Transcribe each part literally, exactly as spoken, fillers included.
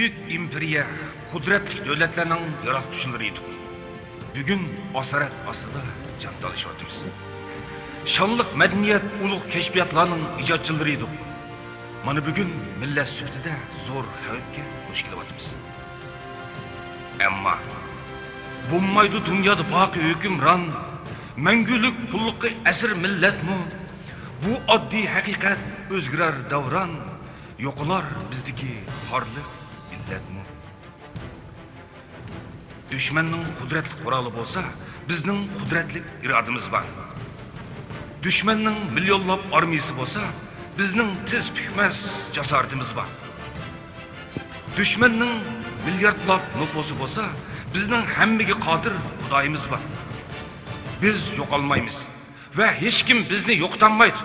بۈيۈك ئىمپېرىيە، قۇدرەتلىك دۆلەتلەرنىڭ ياراتقۇچىلىرى ئىدۇق. بۈگۈن ئاسارەت ئاستىدا جان تالىشىۋاتىمىز. شانلىق مەدەنىيەت، ئۇلۇغ كەشپىياتلارنىڭ ئىجادچىلىرى ئىدۇق. مانا بۈگۈن مىللەت سۈپىتىدە زور خەۋپكە دۇچ كېلىۋاتىمىز. ئەمما بولمايدۇ دۇنيادا باقى ھۆكۈمران، مەڭگۈلۈك قۇللۇققا ئەسىر مىللەتمۇ. بۇ ئاددىي ھەقىقەت، ئۆزگىرەر دەۋران، يوقىلار بىزدىكى خارلىق ئىللەتمۇ. دۈشمەننىڭ قۇدرەتلىك قورالى بولسا، بىزنىڭ قۇدرەتلىك ئىرادىمىز بار. دۈشمەننىڭ مىليونلاپ ئارمىيىسى بولسا، بىزنىڭ تىز پۈكمەس جاسارىتىمىز بار. دۈشمەننىڭ مىلياردلاپ نوپۇسى بولسا، بىزنىڭ ھەممىگە قادىر خۇدايىمىز بار. بىز يوقالمايمىز ۋە ھېچكىم بىزنى يوقىتالمايدۇ.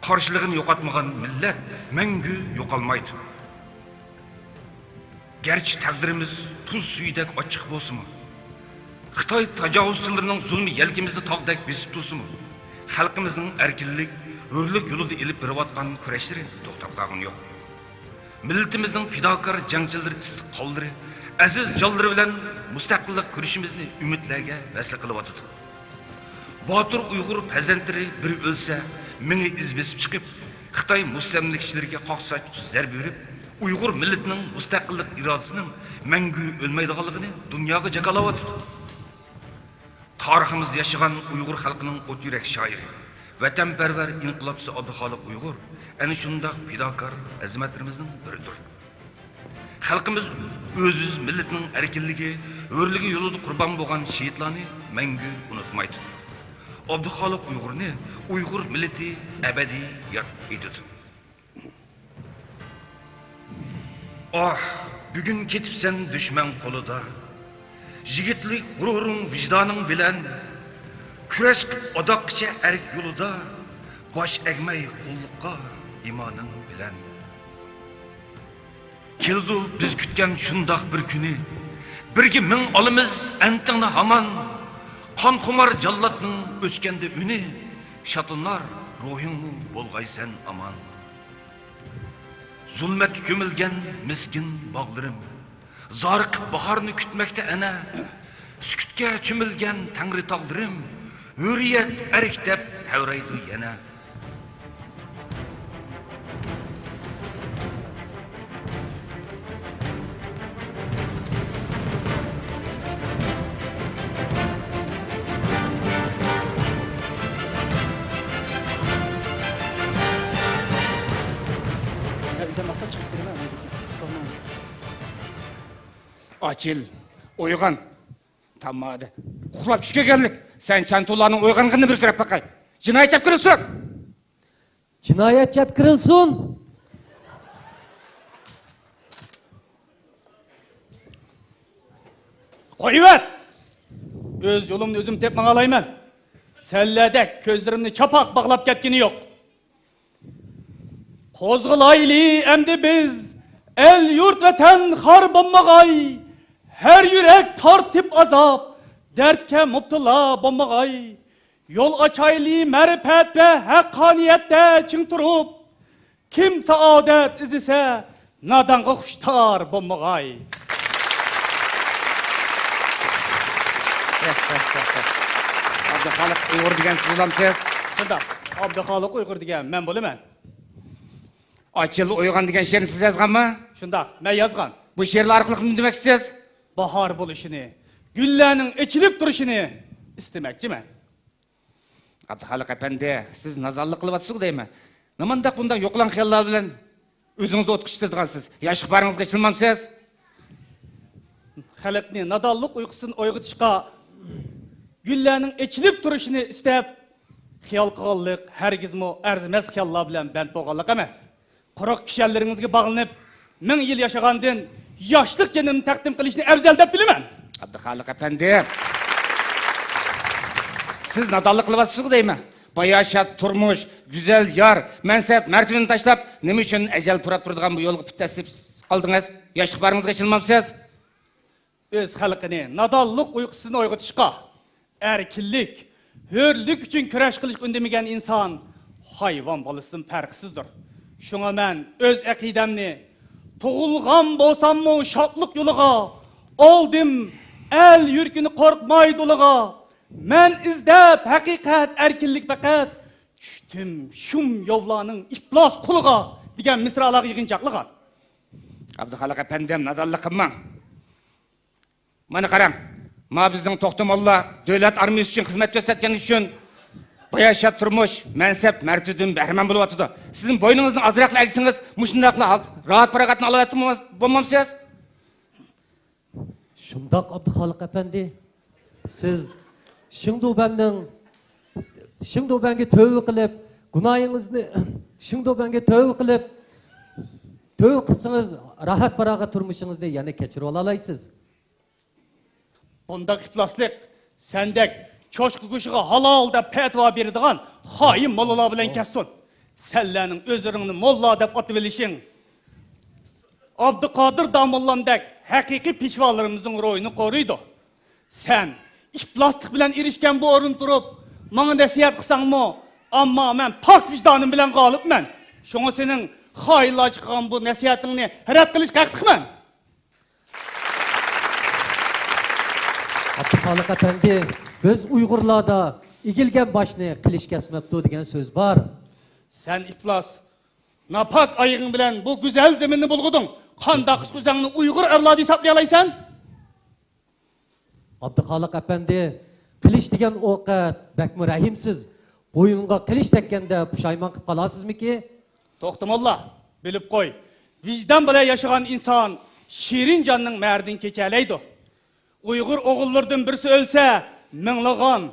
قارشىلىقىنى يوقاتمىغان مىللەت مەڭگۈ يوقالمايدۇ. گەرچە تەقدىرىمىز تۇز سۈيىدەك ئاچچىق بولسىمۇ، خىتاي تاجاۋۇزچىلىرىنىڭ زۇلمى يەلكىمىزنى تاغدەك بېسىپ تۇرسىمۇ، خەلقىمىزنىڭ ئەركىنلىك، ھۆرلۈك يولىدا ئېلىپ بېرىۋاتقان كۈرەشلىرى توختاپ قالغىنى يوق. مىللىتىمىزنىڭ پىداكار جەڭچىلىرى ئىسسىق قانلىرى، ئەزىز جانلىرى بىلەن مۇستەقىللىق كۈرىشىمىزنى ئۈمىدلەرگە ۋەسلە قىلىۋاتىدۇ. باتۇر ئۇيغۇر پەرزەنتلىرى بىرى ئۆلسە، مىڭى ئىز بېسىپ چىقىپ، خىتاي مۇستەملىكىچىلىرىگە قاقشاتقۇچ زەربە بېرىپ، ئۇيغۇر مىللىتىنىڭ مۇستەقىللىق ئىرادىسىنىڭ مەڭگۈ ئۆلمەيدىغانلىقىنى دۇنياغا جاكارلاۋاتىدۇ. تارىخىمىزدا ياشىغان ئۇيغۇر خەلقىنىڭ ئوت يۈرەك شائىرى، ۋەتەنپەرۋەر ئىنقىلابچىسى ئابدۇخالىق ئۇيغۇر ئەنە شۇنداق پىداكار ئەزىمەتلىرىمىزنىڭ بىرىدۇر. خەلقىمىز ئۆز مىللىتىنىڭ ئەركىنلىكى، ھۆرلۈكى يولىدا قۇربان بولغان شېھىتلارنى مەڭگۈ ئۇنتۇمايدۇ. ئابدۇخالىق ئۇيغۇرنى ئۇيغۇر مىللىتى ئەبەدىي ياد ئېتىدۇ. ئاھ، بۈگۈن كېتىپسەن دۈشمەن قولىدا، يىگىتلىك غۇرۇرۇڭ، ۋىجدانىڭ بىلەن، كۈرەش قىپ ئاداققىچە ئەرك يولىدا، باش ئەگمەي قۇللۇققا ئىمانىڭ بىلەن. كېلىدۇ بىز كۈتكەن شۇنداق بىر كۈنى، بىرگە مىڭ ئالىمىز ئەنتىڭنى ھامان، قانخۇمار جاللاتنىڭ ئۆچكەندە ئۈنى، شادلىنار روھىڭمۇ، بولغايسەن ئامان. زۇلمەتكە كۆمۈلگەن مىسكىن باغلىرىم، زارىقىپ باھارنى كۈتمەكتە ئەنە. سۈكۈتكە چۆمۈلگەن تەڭرى تاغلىرىم، ھۆرىيەت، ئەرك دەپ تەۋرەيدۇ يەنە. ئاچىل، ئويغان! تامادە، ئۇخلاپ چۈش كۆرگەنلىك! سەن چانتۇلارنىڭ ئويغانغىنىنى بىر كۆرۈپ باقاي! جىنايەت چاپقىرىلسۇن! جىنايەت چاپقىرىلسۇن! قويۇۋەر! ئۆز يولۇمنى ئۆزۈم تېپىپ ماڭالايمەن. سەنلەردەك كۆزلىرىمنى چاپاق باغلاپ كەتكىنى يوق. قوزغىلايلى ئەمدى بىز، ئەل-يۇرت ۋەتەن خار بولمىغاي، ھەر يۈرەك تارتىپ ئازاب، دەردكە مۇپتىلا بولمىغاي. يول ئاچايلى مەرىپەت ۋە ھەققانىيەتتە چىڭ تۇرۇپ، كىم سائادەت ئىزدىسە، نادانغا خۇشتار بولمىغاي. ئابدۇخالىق ئۇيغۇر دېگەن سىز بولامسىز؟ شۇنداق، ئابدۇخالىق ئۇيغۇر دېگەن مەن بولىمەن. ئاچىل ئويغان دېگەن شېئىرنى سىز يازغانمۇ؟ شۇنداق، مەن يازغان. بۇ شېئىرلار ئارقىلىق نېمە دېمەكچىسىز؟ باھار بولۇشىنى، گۈللەرنىڭ ئېچىلىپ تۇرۇشىنى ئىستىمەكچىمەن. ئابدۇخالىق ئەپەندى، سىز نادانلىق قىلىۋاتىسىزغۇ دەيمەن. نېمانداق بۇنداق يوقىلاڭ خىياللار بىلەن ئۆزىڭىزنى ئوتقا چىقىرىدىغانسىز؟ ياشلىق باھارىڭىزغا ئېچىنمامسىز؟ خەلقنى نادانلىق ئۇيقۇسىدىن ئويغىتىشقا، گۈللەرنىڭ ئېچىلىپ تۇرۇشىنى ئىستەپ، خىيال قىلغانلىق ھەرگىزمۇ ئەرزىمەس خىياللار بىلەن بەند بولغانلىق ئەمەس. قۇرۇق كىشەنلىرىڭىزگە باغلىنىپ، مىڭ يىل ياشىغاندىن ياشلىق جېنىمنى تەقدىم قىلىشنى ئەۋزەل دەپ بىلىمەن. ئابدۇخالىق ئەپەندى، سىز نادانلىق قىلىۋاتىسىزغۇ دەيمەن. باياشات تۇرمۇش، گۈزەل يار، مەنسەپ، مەرتىۋىنى تاشلاپ، نېمە ئۈچۈن ئەجەل پۇراپ تۇرىدىغان بۇ يولغا پۇت دەسسىپ قالدىڭىز؟ ياشلىق باھارىڭىزغا ئېچىنمامسىز؟ ئۆز خەلقىنى نادانلىق ئۇيقۇسىدىن ئويغىتىشقا، ئەركىنلىك، ھۆرلۈك ئۈچۈن كۈرەش قىلىشقا ئۈندىمىگەن ئىنسان ھايۋان بالىسىدىن پەرقسىزدۇر. شۇڭا مەن ئۆز ئەقىدەمنى تۇغۇلغان بولساممۇ شادلىق يولىغا، ئالدىم ئەل يۈرىكىنى قورقماي دۇلىغا. مەن ئىزدەپ ھەقىقەت، ئەركىنلىك پەقەت، چۈشتۈم شۇم ياۋلارنىڭ ئىپلاس قولىغا، دېگەن مىسرالارغا يىغىنچاقلىغان. ئابدۇخالىق ئەپەندىم، نادانلىق قىلماڭ. مانا قاراڭ، ما بىزنىڭ توختى موللا دۆلەت ئارمىيىسى ئۈچۈن خىزمەت كۆرسەتكەنلىكى ئۈچۈن باياشات تۇرمۇش، مەنسەپ، مەرتىۋىدىن بەھرىمەن بولۇۋاتىدۇ. سىزمۇ بوينىڭىزنى ئازراقلا ئەگسىڭىز، مۇشۇنداقلا ھال-، راھەت پاراغەتنى ئالالايتتىن بولمامسىز؟ شۇنداق، ئابدۇخالىق ئەپەندى، سىز شېڭدۇبەننىڭ، شېڭدۇبەنگە تۆۋە قىلىپ، گۇناھىڭىزنى، شېڭدۇبەنگە تۆۋە قىلىپ، تۆۋە قىلسىڭىز، راھەت پاراغەت تۇرمۇشىڭىزنى يەنە كەچۈرۈۋالالايسىز. بۇنداق ئىپلاسلىق سەندەك چوشقا گۆشىگە ھالال دەپ پەتىۋا بېرىدىغان خائىن موللىلار بىلەن كەتسۇن. سەنلەرنىڭ ئۆزلىرىڭنى موللا دەپ ئاتىۋېلىشىڭ ئابدۇقادىر داموللامدەك ھەقىقىي پېشۋالىرىمىزنىڭ روھىنى قورۇيدۇ. سەن ئىپلاسلىق بىلەن ئېرىشكەن بۇ ئورۇندا تۇرۇپ، ماڭا نەسىھەت قىلساڭمۇ، ئەمما مەن پاك ۋىجدانىم بىلەن غالىبمەن. شۇڭا سېنىڭ خائىنلارچە قىلغان بۇ نەسىھەتىڭنى رەت قىلىشقا ھەقلىقمەن. ئابدۇخالىق ئەپەندى، بىز ئۇيغۇرلاردا «ئېگىلگەن باشنى قىلىچ كەسمەپتۇ» دېگەن سۆز بار. سەن ئىپلاس، ناپاك ئايىغىڭ بىلەن بۇ گۈزەل زېمىننى بۇلغىدىڭ. قانداق ئۆزۈڭنى ئۇيغۇر ئەۋلادى ھېسابلىيالايسەن؟ ئابدۇخالىق ئەپەندى، قىلىچ دېگەن ئوقەت بەكمۇ رەھىمسىز. بويۇنغا قىلىچ تەگكەندە پۇشايمان قىلىپ قالارسىزمىكى؟ توختى موللا، بىلىپ قوي، ۋىجدان بىلەن ياشىغان ئىنسان شېرىن جاننىڭ مەھرىدىن كېچەلەيدۇ. ئۇيغۇر ئوغۇللىرىدىن بىرسى ئۆلسە، مىڭلىغان،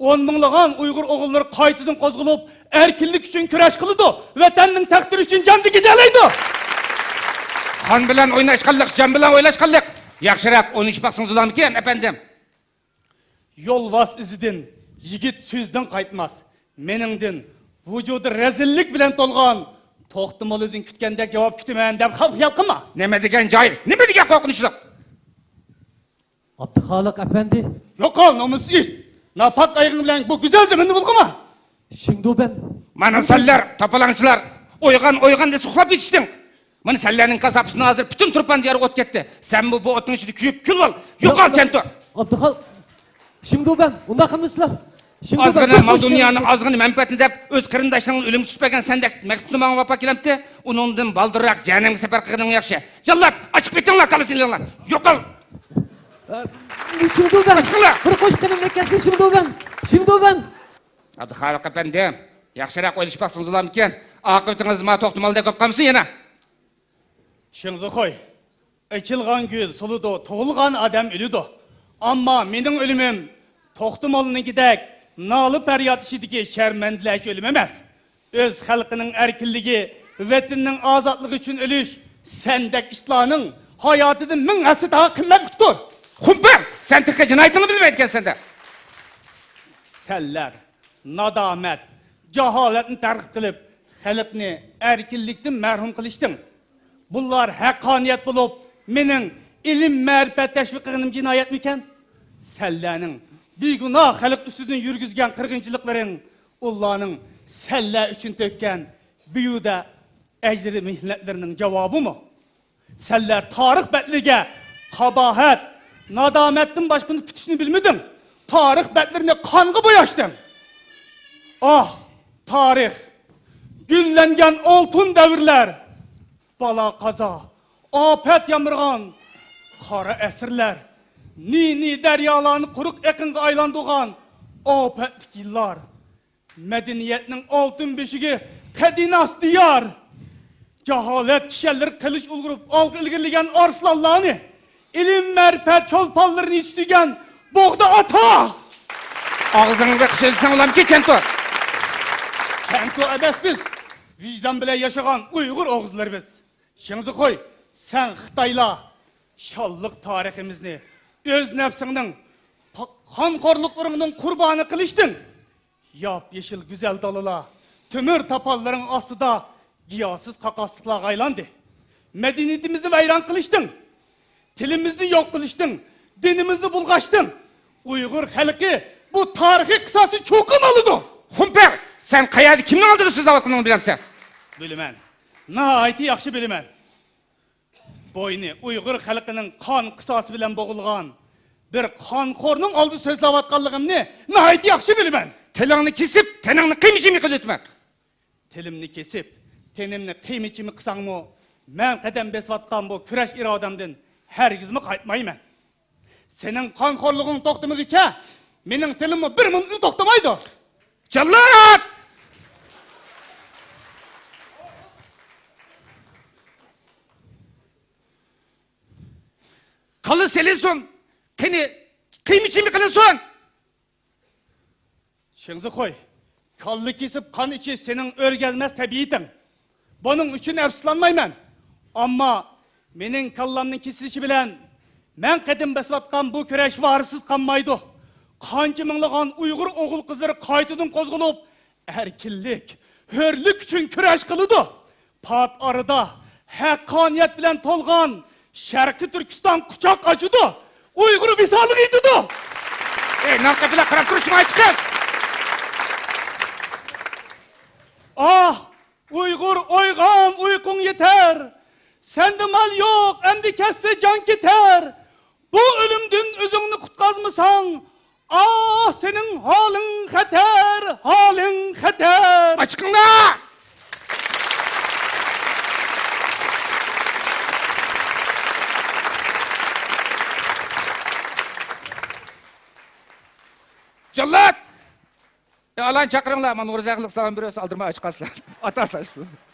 ئون مىڭلىغان ئۇيغۇر ئوغۇللىرى قايتىدىن قوزغىلىپ، ئەركىنلىك ئۈچۈن كۈرەش قىلىدۇ، ۋەتەننىڭ تەقدىرى ئۈچۈن جانىنى كېچەلەيدۇ. قان بىلەن ئويناشقانلىق، جان بىلەن ئويلاشقانلىق. ياخشىراق ئويلىشىپ باقسىڭىز بولامىكەن، ئەپەندىم؟ يولۋاس ئىزىدىن يىگىت سۆزىدىن قايتماس. مېنىڭدىن ۋۇجۇدى رەزىللىك بىلەن تولغان توختى موللىدىن كۈتكەندەك جاۋاب كۈتىمەن دەپ خام خىيال قىلما. نېمە دېگەن جاھىل، نېمە دېگەن قورقۇنچلۇق! ئابدۇخالىق ئەپەندى. يوقال، نومۇسسىز ئىت! ناپاك ئايىغىڭ بىلەن بۇ گۈزەل زېمىننى بۇلغىما! شېڭدۇبەن. مانا سەنلەر، تاپىلاڭچىلار! ئويغان، ئويغان دېسە ئۇخلاپ كېتىشتىڭ! مانا سەنلەرنىڭ كاساپىتىڭ ھازىر پۈتۈن تۇرپان دىيارىغا ئوت كەتتى. سەنمۇ بۇ ئوتنىڭ ئىچىدە كۆيۈپ كۈل بول. يوقال، چەنتۇ! ئابدۇخال-، شېڭدۇبەن، ئۇنداق قىلمىسىلا. شېڭدۇبەن، ئازغىنە مال دۇنيانى، ئازغىنە مەنپەئەتنى دەپ، ئۆز قېرىنداشلىرىڭنى ئۆلۈمگە تۇتۇپ بەرگەن سەندەك مەكتۇپنى ماڭا ۋاپا كېلەمتى؟ ئۇنىڭدىن بالدۇرراق جەھەننەمگە سەپەر قىلغىنىڭ ياخشى. جاللات، ئاچىقىپ كېتىڭلار، كاللىسىنى ئېلىڭلار. يوقال! ئە، شېڭدۇبەن! ئاچىقىڭلار! بىر قوشقىنىم نەكەسنى شېڭدۇبەن! شېڭدۇبەن! ئابدۇخالىق ئەپەندى، ياخشىراق ئويلىشىپ باقسىڭىز بولامىكەن؟ ئاقىۋىتىڭىز ما توختى موللىدەك بولۇپ قالمىسۇن يەنە. شېڭزىخۇي، ئېچىلغان گۈل سولىدۇ، تۇغۇلغان ئادەم ئۆلىدۇ. ئەمما مېنىڭ ئۆلۈمۈم توختى موللىنىڭكىدەك نالە-پەرياد ئىچىدىكى شەرمەندىلەرچە ئۆلۈم ئەمەس. ئۆز خەلقىنىڭ ئەركىنلىكى، ۋەتىنىنىڭ ئازادلىقى ئۈچۈن ئۆلۈش سەندەك ئىتلارنىڭ ھاياتىدىن مىڭ ھەسسە داھا قىممەتلىكتۇر. خۇمپەر! سەن تېخى جىنايىتىڭنى بىلمەيدىكەنسەن-دە. سەنلەر نادامەت، جاھالەتنى تەرغىب قىلىپ، خەلقنى ئەركىنلىكتىن مەھرۇم قىلىشتىڭ. بۇلار ھەققانىيەت بولۇپ، مېنىڭ ئىلىم-مەرىپەت تەشۋىق قىلغىنىم جىنايەتمىكەن؟ سەنلەرنىڭ بىگۇناھ خەلق ئۈستىدىن يۈرگۈزگەن قىرغىنچىلىقلىرىڭ ئۇلارنىڭ سەنلەر ئۈچۈن تۆككەن بىھۇدە ئەجرى مېھنەتلىرىنىڭ جاۋابىمۇ؟ سەنلەر تارىخ بەتلىرىگە قاباھەت، نادامەتتىن باشقىنى پۈتۈشنى بىلمىدىڭ. تارىخ بەتلىرىنى قانغا بوياشتىڭ. ئاھ، تارىخ! گۈللەنگەن ئالتۇن دەۋرلەر! بالا-قازا، ئاپەت يامرىغان قارا ئەسىرلەر! نى-نى دەريالارنى قۇرۇق ئېقىنغا ئايلاندۇرغان ئاپەتلىك يىللار! مەدەنىيەتنىڭ ئالتۇن بېشىگى قەدىناس دىيار! جاھالەت كىشەنلىرى قىلىچ ئۇلغىرىپ ئالغا ئىلگىرىلىگەن ئارسلانلارنى، ئىلىم-مەرىپەت چولپانلىرىنى يېتىشتۈرگەن بوغدا ئاتا! ئاغزىڭنى بېقىپ سۆزلىسەڭ بولامتى، چەنتۇ؟ چەنتۇ ئەمەس بىز، ۋىجدان بىلەن ياشىغان ئۇيغۇر ئوغۇزلىرى بىز. شېڭزىخۇي، سەن خىتايلار شانلىق تارىخىمىزنى ئۆز نەپسىڭنىڭ قانخورلۇقلىرىڭنىڭ قۇربانى قىلىشتىڭ. ياپيېشىل گۈزەل دالىلار تۆمۈر تاپانلىرىڭ ئاستىدا گىياھسىز قاقاسلىقلارغا ئايلاندى. مەدەنىيىتىمىزنى ۋەيران قىلىشتىڭ. تىلىمىزنى يوق قىلىشتىڭ. دىنىمىزنى بۇلغاشتىڭ. ئۇيغۇر خەلقى بۇ تارىخىي قىساسنى چوقۇم ئالىدۇ. خۇمپەر! سەن قەيەردە كىمنىڭ ئالدىدا سۆزلەۋاتقىنىڭنى بىلەمسەن؟ بىلىمەن. ناھايىتى ياخشى بىلىمەن. بوينى ئۇيغۇر خەلقىنىڭ قان قىساسى بىلەن بوغۇلغان بىر قانخورنىڭ ئالدىدا سۆزلەۋاتقانلىقىمنى ناھايىتى ياخشى بىلىمەن. تىلىڭنى كېسىپ، تېنىڭنى قىيما-چىيما قىلىۋېتىمەن. تىلىمنى كېسىپ، تېنىمنى قىيما-چىيما قىلساڭمۇ، مەن قەدەم بېسىۋاتقان بۇ كۈرەش ئىرادەمدىن ھەرگىزمۇ قايتمايمەن. سېنىڭ قانخورلۇقۇڭ توختىمىغۇچە، مېنىڭ تىلىممۇ بىر مىنۇتمۇ توختىمايدۇ. جاللات! كاللا سېلىنسۇن! قېنى، قىيما-چىيما قىلىنسۇن! شېڭزىخۇي، كاللا كېسىپ قان ئىچىش سېنىڭ ئۆرگەلمەس تەبىئىتىڭ. بۇنىڭ ئۈچۈن ئەپسۇسلانمايمەن. ئەمما مېنىڭ كاللامنىڭ كېسىلىشى بىلەن مەن قەدەم بېسىۋاتقان بۇ كۈرەش ۋارىسسىز قالمايدۇ. قانچە مىڭلىغان ئۇيغۇر ئوغۇل-قىزلىرى قايتىدىن قوزغىلىپ، ئەركىنلىك، ھۆرلۈك ئۈچۈن كۈرەش قىلىدۇ. پات ئارىدا ھەققانىيەت بىلەن تولغان شەرقىي تۈركىستان قۇچاق ئاچىدۇ. ئۇيغۇر ۋىسالىغا يېتىدۇ. ئەي، نان قېپىلەپ قاراپ تۇرۇشۇڭ ئاچىقىپ! ئاھ، ئۇيغۇر ئويغان، ئۇيقۇڭ يېتەر. سەندە مال يوق، ئەمدى كەتسە جان كېتەر. بۇ ئۆلۈمدىن ئۆزۈڭنى قۇتقازمىساڭ، ئاھ، سېنىڭ ھالىڭ خەتەر، ھالىڭ خەتەر. ئاچىقىڭلار! جاللات! ئالانى چاقىرىڭلار، مانا نۇرزەگىلىك سالام بېرىۋەرسە، ئالدىرىماي ئاچىقارسىلەر. ئاتاسىلەر شۇ.